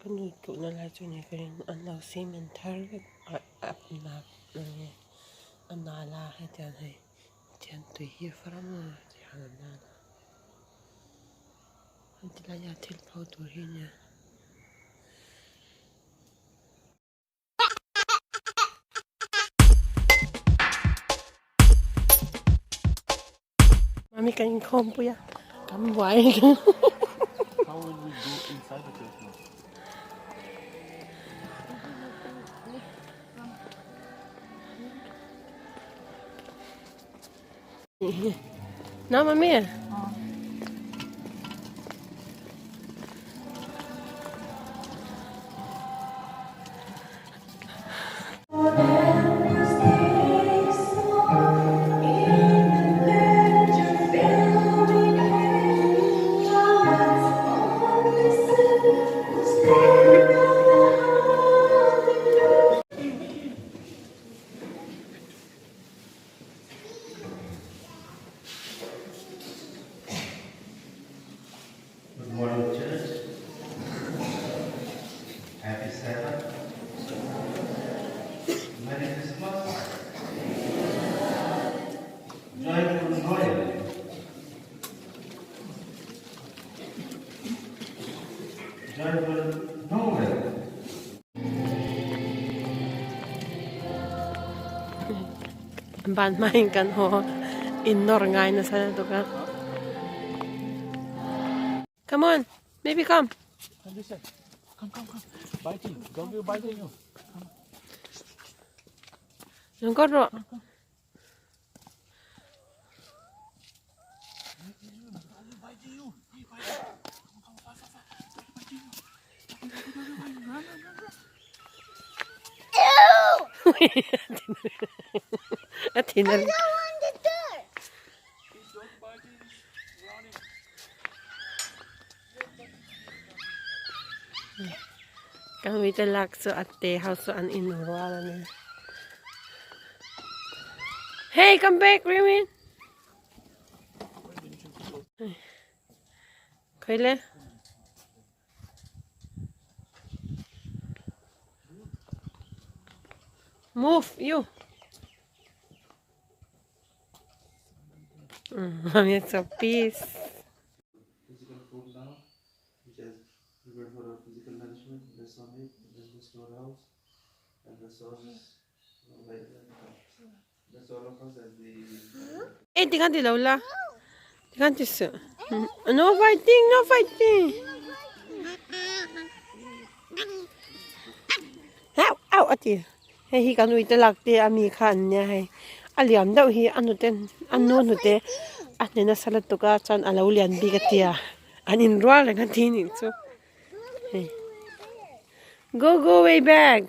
Ka nu tuhna lai chu ni ka ring an lo cement thar vek a a enge a nal a hetiang hei tiang tui hi a far a tiang an nal a heti lai hian thil pho tur hi a nia. Mami kan inkhawm pui a kan buai How will we go inside the church now? Na mami. Good morning, church. Happy Sabbath. Merry Christmas. Joyful Noel. Joyful Noel. Ban hmain kan haw in nawr ngai nasa lutuk a. Come on, baby come. Come this side. Come, come, come. Biting. Dog will biting you. Đừng có rồi. Biting you. He biting. Come, come, fast, fast, fast. Biting you. Run, run, run, run. A thin a Dog biting. Running. Kan ui te lak chu a te ho chu an in rual a ni. Hey, come back, Rimin. Khoi le. Move, you. Mami, it's a peace. Physical food now, which has prepared for our physical nourishment, rest on it, then the storehouse, and the source right there. That's all of us as we. Eh, ti kan ti lo la. Ti kan ti su. No fighting, no fighting. Au, au ati. Hei hi kan ui te lak te ami kha an nia hei. A liam deuh hi a hnute a nu hnute a hne nasa lutuk a chuan a lo lian bik a tia. An inrual reng a ti nih chu. Hei. Go go way back.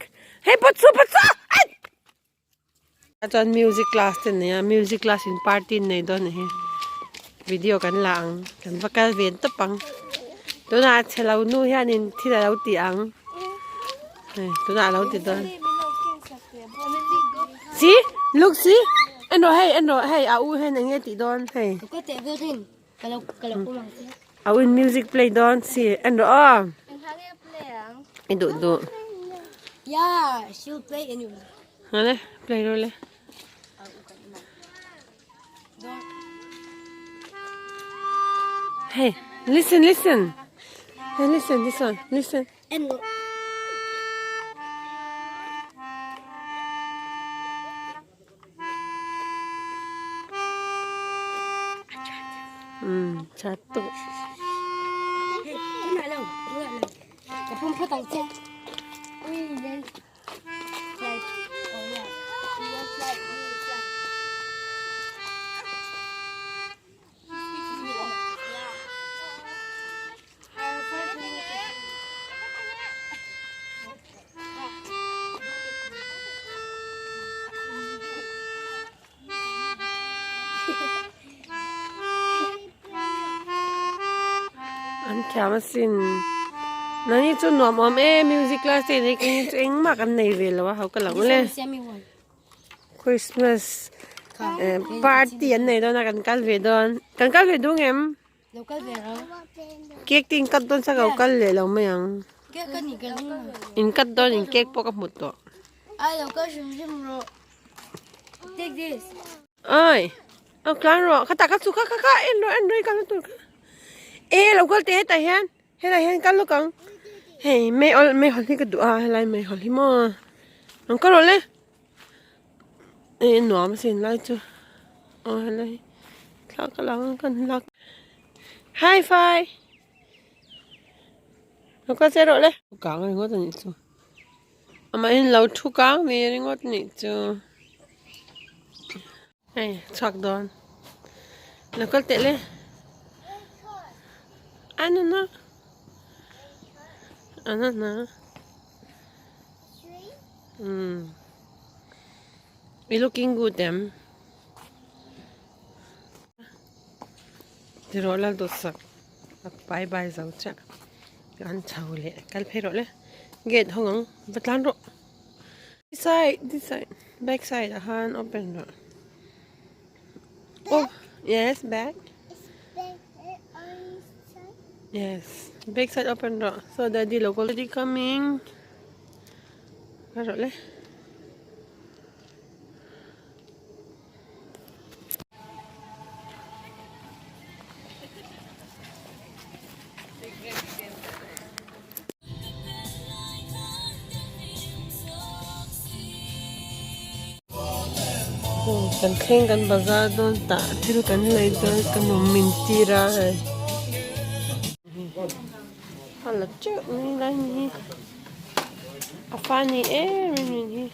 Hei patsu patsu. Ai! Chuan music class te nei a music class in party an nei dawn a ni hi video kan la ang kan va kal ve tawp ang tunah a chhe lo nu hianin thil alo ti ang hei tunah alo ti dawn see look see en rawh hei en rawh hei a u hian eng nge tih dawn hei a u in music play dawn see en rawh aw i duh duh. Yeah, she'll play anyway. Ngale, play rawh le. Hey, listen, listen. Hey, listen, this one, listen. And Chat tu. An thiam asin. Nani chu nuam awm e music class te nei kei chu engmah kan nei ve lo a ho ka lo le. Christmas party an nei dawn a kan kal ve dawn. Kan kal ve duh ngem? Cake te in cut dawn sa ka lo kal leh lo mai ang. Cake a nih ka ring a. In cut dawn in cake pawh ka hmu tawh. Ai lo kal hrim hrim rawh. Take this. Ai. Au tlan rawh. Khatah ka chu kha kha kha en rawh en rawh i kalna tur kha. E lo kal teh hetah hian. Helai hian kal lawk ang. Hei mei awl mei hawl hi ka duh a helai mei hawl hi maw. Ang kal rawh le. E nuam asin lai chu. Aw helai thla ka lang a kan lak. Hi fi. Lo kal che rawh le. Kang ringawt a nih chu. Amahin lo thu kang ni ringawt nih chu. Hei chhuak dawn lo kal teh le anana anana umm we looking good em ti rawh lal dawt sak a pai bai zo chiah an chho leh kal phei rawh le gate hawng ang va tlan rawh. This side, this side, back side ah khan open rawh. Oh, yes, back. Yes, back side open rawh. So daddy lo already coming. Kal rawh le. Kan thleng kan bazar dawn tah thil kan lei dawn ka nu min tir a hei a la teuh mai lai ni hi a fa ni em em mai hi.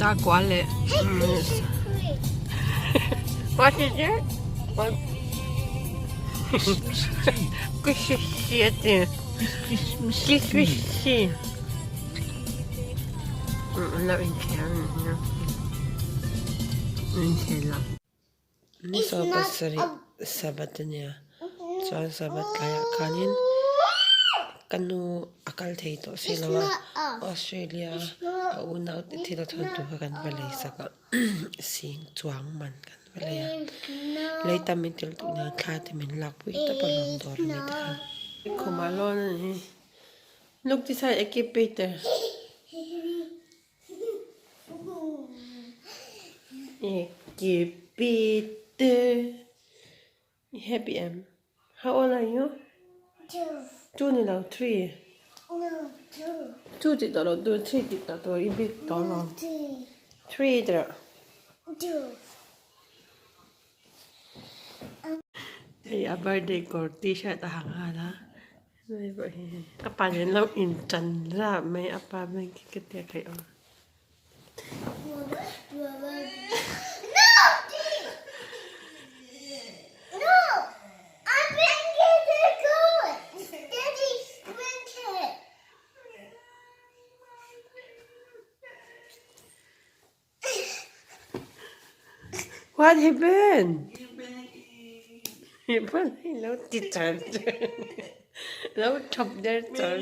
Dar kual leh What is it? What? Kissi a ti. Kissi. An lo inkhel a nih hi a. An inkhel a. Ni saw pasarih Sabbath a nia chuan Sabbath tlaiah khanin ka nu a kal thei tawh si lo a Australia a unau te thil a thawn tur kha kan va lei sak a sing chuang man kan va lei a lei tam in tel duh nan thla te min lak pui tawp a lawm dawr a ni te khan. Khumah lawn a ni hi look this side ekip Peter. Ekipite I happy em? How old are you? Two. Two ni lo, three. No, two. Two tih tawh lo tur, three tih tawh tur, i bik tawh lo. Three. Three tih rawh. Two. Hei a birthday kawr t-shirt a ha nghal a. A pa nen lo inchan zap mai a pa mai khi ka tia theih awm. What happened? Lo ti char char. Lo thap der char.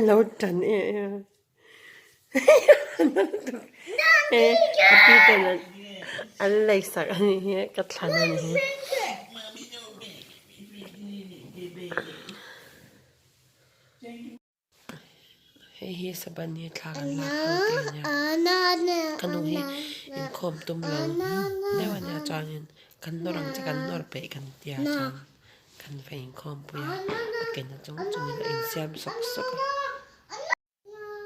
Lo tan e. Ka pi ten an lei sak a nih hi ka thlan a nih hi. Hei hi sabani thla kan lak ho te ania ka nu hi inkhawm tum lo deuh ania chuanin kan nawr ang che kan nawr peih kan tia chuan kan va inkhawm pui a a ken a chung chungin a insiam sawk sawk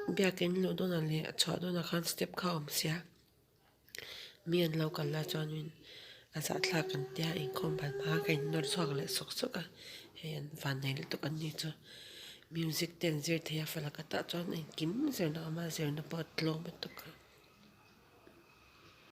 a biakin luh dawnah leh a chhuah dawnah khan step kha a awm sia. Mi an lo kal la chuanin a zahthlak an tia inkhawm ban hma ka in nawr chhuak leh sawk sawk a hei an vannei lutuk an ni chu music te an zir thei a falak atah chuan engkim zirna a awm a zirna pawh a tlawm lutuk a.